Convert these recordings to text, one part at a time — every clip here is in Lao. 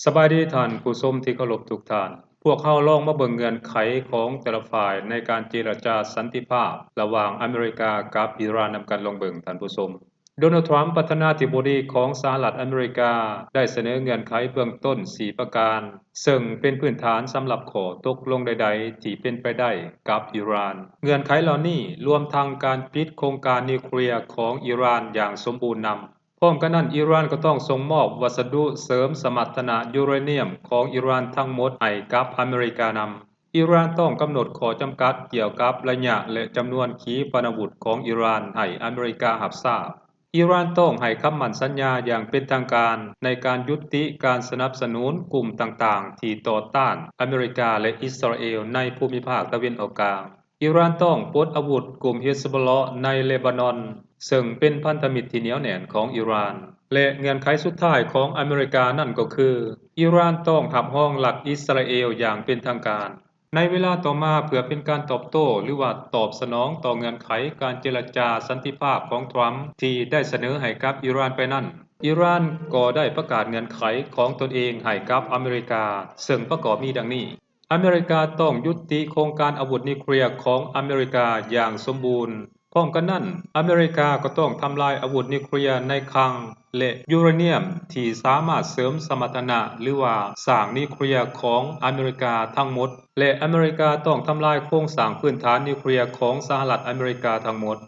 ສະບາຍດີທ່ານຜູ້ຊົມທີ່ເຄົາລົບທຸກທ່ານ. ພວກເຮົາລອງມາເບິ່ງເງື່ອນໄຂຂອງແຕ່ລະຝ່າຍໃນການເຈລະຈາສັນຕິພາບລະຫວ່າງອາເມລິກາກັບອີຣານນຳກັນລອງເບິ່ງທ່ານຜູ້ຊົມ. ໂດນັລ ທຣຳ ປະທານາທິບໍດີຂອງສະຫະລັດອາເມລິກາ ໄດ້ສະເໜີເງື່ອນໄຂເບື້ອງຕົ້ນສີ່ປະການ ເຊິ່ງເປັນພື້ນຖານສຳລັບຂໍ້ຕົກລົງໃດໆທີ່ເປັນໄປໄດ້ກັບອີຣານ. ເງື່ອນໄຂເຫຼົ່ານີ້ລວມທັງການປິດໂຄງການນິວເຄລຍຂອງອີຣານຢ່າງສົມບູນນຳ. ພ້ອມກັນນັ້ນ, ອີຣານກໍຕ້ອງສົ່ງມອບວັດສະດຸເສີມສະມັດຖະນະຢູເຣນຽມຂອງອີຣານທັງໝົດໃຫ້ກັບອາເມລິການຳ. ອີຣານຕ້ອງກຳນົດຂໍ້ຈຳກັດກ່ຽວກັບໄລຍະ ແລະ ຈຳນວນຂີປະນາວຸດຂອງອີຣານໃຫ້ອາເມລິກາຮັບຊາບ. ອີຣານຕ້ອງໃຫ້ຄຳໝັ້ນສັນຍາຢ່າງເປັນທາງການໃນການຢຸດຕິການສະໜັບສະໜູນກຸ່ມຕ່າງໆທີ່ຕໍ່ຕ້ານອາເມລິກາ ແລະ ອິດສະຣາເອວໃນພູມິພາກຕາເວັນອອກກາງ. ອີຣານຕ້ອງປົດອາວຸດກຸ່ມຮິຊະໂບລາໃນເລບານອນ, ເຊິ່ງເປັນພັນທະມິດທີ່ໜຽວແໜ້ນຂອງອີຣານ. ແລະ ເງື່ອນໄຂສຸດທ້າຍຂອງອາເມລິການັ້ນກໍຄື ອີຣານຕ້ອງຮັບຮອງລັດອິດສະຣາເອວຢ່າງເປັນທາງການ. ໃນເວລາຕໍ່ມາ, ເພື່ອເປັນການຕອບໂຕ້ ຫຼືວ່າຕອບສະໜອງຕໍ່ເງື່ອນໄຂການເຈລະຈາສັນຕິພາບຂອງທຣຳທີ່ໄດ້ສະເໜີໃຫ້ກັບອີຣານໄປນັ້ນ, ອີຣານກໍໄດ້ປະກາດເງື່ອນໄຂຂອງຕົນເອງໃຫ້ກັບອາເມລິກາ, ເຊິ່ງປະກອບມີດັ່ງນີ້. ອາເມລິກາຕ້ອງຍຸຕິໂຄງການອາວຸດນິວເຄລຍຂອງອາເມລິກາຢ່າງສົມບູນ. ພ້ອມກັນນັ້ນ, ອາເມລິກາກໍຕ້ອງທຳລາຍອາວຸດນິວເຄລຍໃນຄັງ ແລະ ຢູເຣນຽມທີ່ສາມາດເສີມສະມັດຖະນະ ຫຼືວ່າສ້າງນິວເຄລຍຂອງອາເມລິກາທັງໝົດ ແລະ ອາເມລິກາຕ້ອງທຳລາຍໂຄງສ້າງພື້ນຖານນິວເຄລຍຂອງສະຫະລັດອາເມລິກາທັງໝົດ.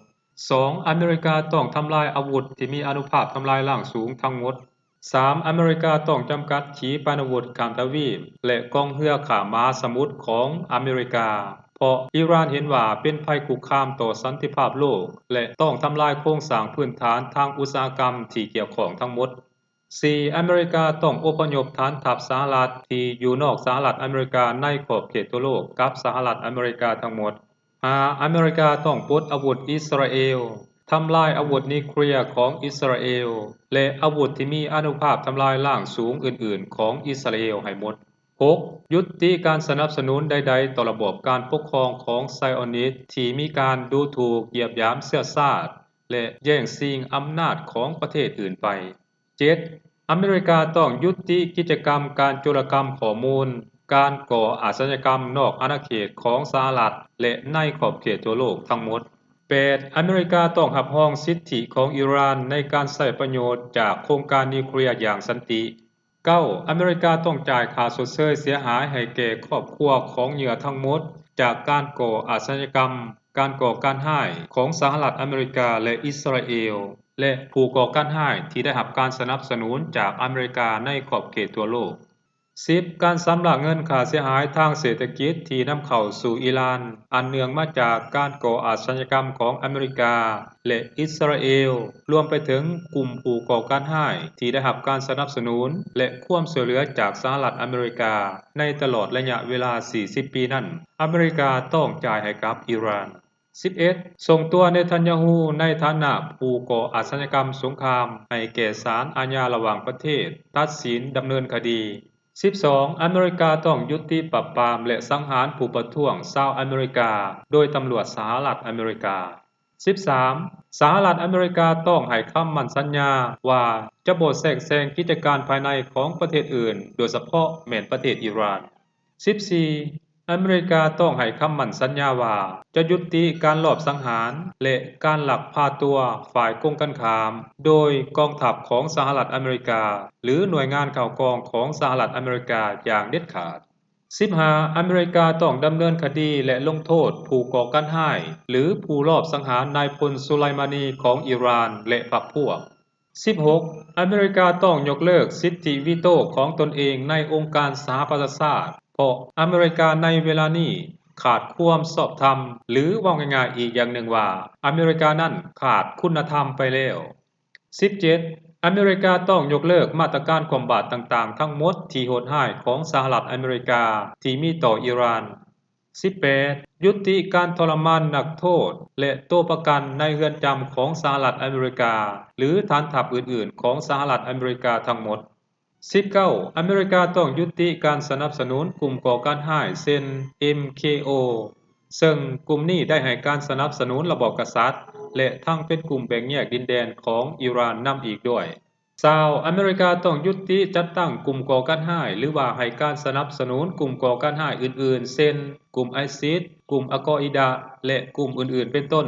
ສອງ, ອາເມລິກາຕ້ອງທຳລາຍອາວຸດທີ່ມີອານຸພາບທຳລາຍລ້າງສູງທັງໝົດ. ສາມ, ອາເມລິກາຕ້ອງຈຳກັດຂີປະນາວຸດຂ້າມທະວີບ ແລະ ກອງເຮືອຂ້າມມະຫາສະໝຸດຂອງອາເມລິກາ, ເພາະອີຣານເຫັນວ່າເປັນໄພຄຸກຄາມຕໍ່ສັນຕິພາບໂລກ ແລະ ຕ້ອງທຳລາຍໂຄງສ້າງພື້ນຖານທາງອຸດສາຫະກຳທີ່ກ່ຽວຂ້ອງທັງໝົດ. ສີ່, ອາເມລິກາຕ້ອງອົບພະຍົບຖານທັບສະຫະລັດທີ່ຢູ່ນອກສະຫະລັດອາເມລິກາໃນຂອບເຂດທົ່ວໂລກກັບສະຫະລັດອາເມລິກາທັງໝົດ. ຫ້າ, ອາເມລິກາຕ້ອງປົດອາວຸດອິດສະຣາເອວ, ທຳລາຍອາວຸດນິວເຄລຍຂອງອິດສະຣາເອວ ແລະ ອາວຸດທີ່ມີອານຸພາບທຳລາຍລ້າງສູງອື່ນໆຂອງອິດສະຣາເອວໃຫ້ໝົດ. ຫົກ, ຢຸດຕິການສະໜັບສະໜູນໃດໆຕໍ່ລະບອບການປົກຄອງຂອງໄຊອອນິດທີ່ມີການດູຖູກ, ຢຽບຫຍາມເຊື້ອຊາດ ແລະ ແຍ່ງຊິງອຳນາດຂອງປະເທດອື່ນໄປ. ເຈັດ, ອາເມລິກາຕ້ອງຍຸຕິກິດຈະກຳການໂຈລະກຳຂໍ້ມູນ, ການກໍ່ອາຊະຍາກຳນອກອານາເຂດຂອງສະຫະລັດ ແລະ ໃນຂອບເຂດທົ່ວໂລກທັງໝົດ. ແປດ, ອາເມລິກາຕ້ອງຮັບຮອງສິດທິຂອງອີຣານໃນການໃຊ້ປະໂຫຍດຈາກໂຄງການນິວເຄລຍຢ່າງສັນຕິ. ເກົ້າ, ອາເມລິກາຕ້ອງຈ່າຍຄ່າຊົດເຊີຍເສຍຫາຍໃຫ້ແກ່ຄອບຄົວຂອງເຫຍື່ອທັງໝົດຈາກການກໍ່ອາຊະຍາກຳ, ການກໍ່ການຮ້າຍຂອງສະຫະລັດອາເມລິກາ ແລະ ອິດສະຣາເອວ ແລະ ຜູ້ກໍ່ການຮ້າຍທີ່ໄດ້ຮັບການສະໜັບສະໜູນຈາກອາເມລິກາໃນຂອບເຂດທົ່ວໂລກ. ສິບ, ການຊຳລະເງິນຄ່າເສຍຫາຍທາງເສດຖະກິດທີ່ນຳເຂົ້າສູ່ອີຣານ ອັນເນື່ອງມາຈາກການກໍ່ອາຊະຍາກຳຂອງອາເມລິກາ ແລະ ອິດສະຣາເອວ, ລວມໄປເຖິງກຸ່ມຜູ້ກໍ່ການຮ້າຍທີ່ໄດ້ຮັບການສະໜັບສະໜູນ ແລະ ຄວາມຊ່ວຍເຫຼືອຈາກສະຫະລັດອາເມລິກາໃນຕະຫຼອດໄລຍະເວລາສີ່ສິບປີນັ້ນ, ອາເມລິກາຕ້ອງຈ່າຍໃຫ້ກັບອີຣານ. ສິບເອັດ, ສົ່ງຕົວເນທັນຍາຮູ້ໃນຖານະຜູ້ກໍ່ອາຊະຍາກຳສົງຄາມໃຫ້ແກ່ສານອາຍາລະຫວ່າງປະເທດຕັດສິນດຳເນີນຄະດີ. ສິບສອງ, ອາເມລິກາຕ້ອງຢຸດຕິປາບປາມ ແລະ ສັງຫານຜູ້ປະທ້ວງຊາວອາເມລິກາໂດຍຕຳຫຼວດສະຫະລັດອາເມລິກາ. ສິບສາມ, ສະຫະລັດອາເມລິກາຕ້ອງໃຫ້ຄຳໝັ້ນສັນຍາວ່າຈະບໍ່ແຊກແຊງກິດຈະການພາຍໃນຂອງປະເທດອື່ນ, ໂດຍສະເພາະແມ່ນປະເທດອີຣານ. ສິບສີ່, ອາເມລິກາຕ້ອງໃຫ້ຄຳໝັ້ນສັນຍາວ່າຈະຢຸດຕິການລອບສັງຫານ ແລະ ການລັກພາຕົວຝ່າຍກົງກັນຂ້າມໂດຍກອງທັບຂອງສະຫະລັດອາເມລິກາ ຫຼື ໜ່ວຍງານຂ່າວກອງຂອງສະຫະລັດອາເມລິກາຢ່າງເດັດຂາດ. ສິບຫ້າ, ອາເມລິກາຕ້ອງດຳເນີນຄະດີ ແລະ ລົງໂທດຜູ້ກໍ່ການຮ້າຍ ຫຼື ຜູ້ລອບສັງຫານນາຍພົນ ຊູໄລມານີ ຂອງອີຣານ ແລະ ພັກພວກ. ສິບຫົກ, ອາເມລິກາຕ້ອງຍົກເລີກສິດທິວີໂຕຂອງຕົນເອງໃນອົງການສະຫະປະຊາຊາດ, ເພາະອາເມລິກາໃນເວລານີ້ຂາດຄວາມຊອບທຳ ຫຼື ເວົ້າງ່າຍໆອີກຢ່າງໜຶ່ງວ່າ ອາເມລິການັ້ນຂາດຄຸນນະທຳໄປແລ້ວ. ສິບເຈັດ, ອາເມລິກາຕ້ອງຍົກເລີກມາດຕະການຄວ່ຳບາດຕ່າງໆທັງໝົດທີ່ໂຫດຮ້າຍຂອງສະຫະລັດອາເມລິກາທີ່ມີຕໍ່ອີຣານ. ສິບແປດ, ຍຸຕິການທໍລະມານນັກໂທດ ແລະ ໂຕປະກັນໃນເຮືອນຈຳຂອງສະຫະລັດອາເມລິກາ ຫຼື ຖານທັບອື່ນໆຂອງສະຫະລັດອາເມລິກາທັງໝົດ. ສິບເກົ້າ, ອາເມລິກາຕ້ອງຍຸຕິການສະໜັບສະໜູນກຸ່ມກໍ່ການຮ້າຍ ເຊັ່ນ ເອັມ ເຄ ໂອ ເຊິ່ງກຸ່ມນີ້ໄດ້ໃຫ້ການສະໜັບສະໜູນລະບອບກະສັດ ແລະ ທັງເປັນກຸ່ມແບ່ງແຍກດິນແດນຂອງອີຣານນຳອີກດ້ວຍ. ຊາວອາເມລິກາຕ້ອງຢຸດຕິຈັດຕັ້ງກຸ່ມກໍ່ການຮ້າຍ ຫຼືວ່າໃຫ້ການສະໜັບສະໜູນກຸ່ມກໍ່ການຮ້າຍອື່ນໆ ເຊັ່ນ ກຸ່ມໄອຊິດ, ກຸ່ມອາກອອີດາ ແລະ ກຸ່ມອື່ນໆ ເປັນຕົ້ນ.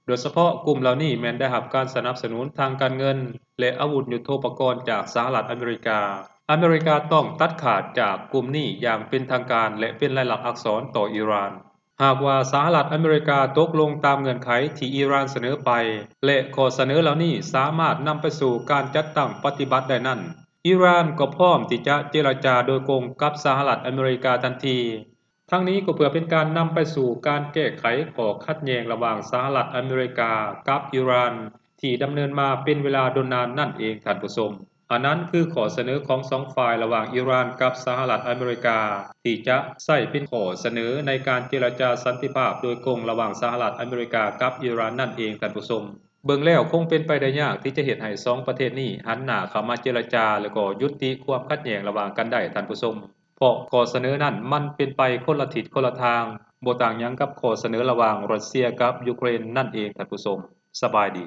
ໂດຍສະເພາະກຸ່ມເຫຼົ່ານີ້ແມ່ນໄດ້ຮັບການສະໜັບສະໜູນທາງການເງິນ ແລະ ອາວຸດຍຸດໂທປະກອນຈາກສະຫະລັດອາເມລິກາ. ອາເມລິກາຕ້ອງຕັດຂາດຈາກກຸ່ມນີ້ຢ່າງເປັນທາງການ ແລະ ເປັນລາຍລັກອັກສອນຕໍ່ອີຣານ. ຫາກວ່າສະຫະລັດອາເມລິກາຕົກລົງຕາມເງື່ອນໄຂທີ່ອີຣານສະເໜີໄປ ແລະ ຂໍ້ສະເໜີເຫຼົ່ານີ້ສາມາດນຳໄປສູ່ການຈັດຕັ້ງປະຕິບັດໄດ້ນັ້ນ, ອີຣານກໍພ້ອມທີ່ຈະເຈລະຈາໂດຍກົງກັບສະຫະລັດອາເມລິກາທັນທີ. ທັງນີ້ກໍເພື່ອເປັນການນຳໄປສູ່ການແກ້ໄຂຂໍ້ຂັດແຍ່ງລະຫວ່າງສະຫະລັດອາເມລິກາກັບອີຣານ ທີ່ດຳເນີນມາເປັນເວລາດົນນານນັ້ນເອງ, ທ່ານຜູ້ຊົມ. ອັນນັ້ນຄືຂໍ້ສະເໜີຂອງສອງຝ່າຍລະຫວ່າງອີຣານກັບສະຫະລັດອາເມລິກາ ທີ່ຈະໃຊ້ເປັນຂໍ້ສະເໜີໃນການເຈລະຈາສັນຕິພາບໂດຍກົງລະຫວ່າງສະຫະລັດອາເມລິກາກັບອີຣານນັ້ນເອງ, ທ່ານຜູ້ຊົມ. ເບິ່ງແລ້ວຄົງເປັນໄປໄດ້ຍາກທີ່ຈະເຮັດໃຫ້ສອງປະເທດນີ້ຫັນໜ້າເຂົ້າມາເຈລະຈາ ແລະ ກໍຍຸດຕິຄວາມຂັດແຍ່ງລະຫວ່າງກັນໄດ້, ທ່ານຜູ້ຊົມ. ເພາະຂໍ້ສະເໜີນັ້ນມັນເປັນໄປຄົນລະທິດຄົນລະທາງ, ບໍ່ຕ່າງຫຍັງກັບຂໍ້ສະເໜີລະຫວ່າງຣັດເຊຍກັບຢູເຄຣນນັ້ນເອງ, ທ່ານຜູ້ຊົມ. ສະບາຍດີ.